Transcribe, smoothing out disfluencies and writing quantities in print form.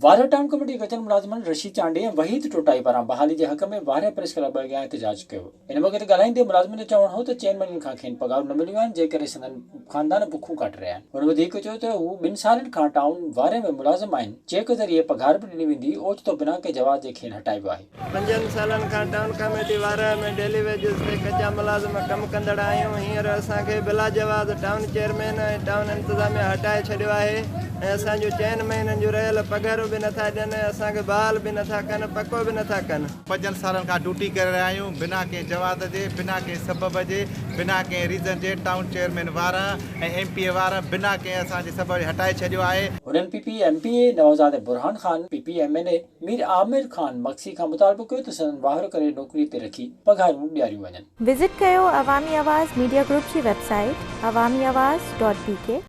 Warah town committee جي kitchen ملازمن رشيد چانڊيي ۽ وحيد ٽوٽائي پاران بحالي جي حق ۾ وارهه پريس ڪلب اڳيان احتجاج ڪيو. ان موقعي تي ڳالهائيندي ملازمن جو چوڻ هو ته چئن مهينن کان کين پگهارون نه مليون آهن جنهن ڪري سندن خاندان بکون ڪاٽي رهيا آهن. هن وڌيڪ چيو ته هو ٻن سالن کان ٽائون وارهه ۾ ملازم آهن، چيڪ ذريعي پگهار به ڏني ويندي هئي، اوچتو بنا ڪنهن جواز جي کين هٽايو ويو آهي. پنجن سالن کان town committee Warah ۾ daily wages تي ڪچا ملازم ڪم ڪندڙ آهيون، هينئر اسان کي بلاجواز ٽائون چيئرمين ۽ ٽائون انتظاميا هٽائي ڇڏيو آهي. ۽ اسان جون چئن مهينن جون رهيل پگهارون به نٿا ڏين ۽ اسان کي بحال به نٿا ڪن پڪو به نٿا ڪن. پنجن سالن کان ڊيوٽي ڪري رهيا آهيون بنا ڪنهن جواز جي بنا ڪنهن سبب جي بنا ڪنهن ريزن جي town chairman Warah ۽ M P A Warah بنا ڪنهن اسان جي سبب جي هٽائي ڇڏيو آهي. هنن P P M P A Nawabzada Burhan Khan, P P M N A Mir Amir Khan Magsi کان مطالبو ڪيو ته سندن واهر ڪري نوڪري تي رکي پگهارون ڏياريون وڃن. وزٽ ڪيو عوامي آواز ميڊيا گروپ جي website Awami Awaz dot B K.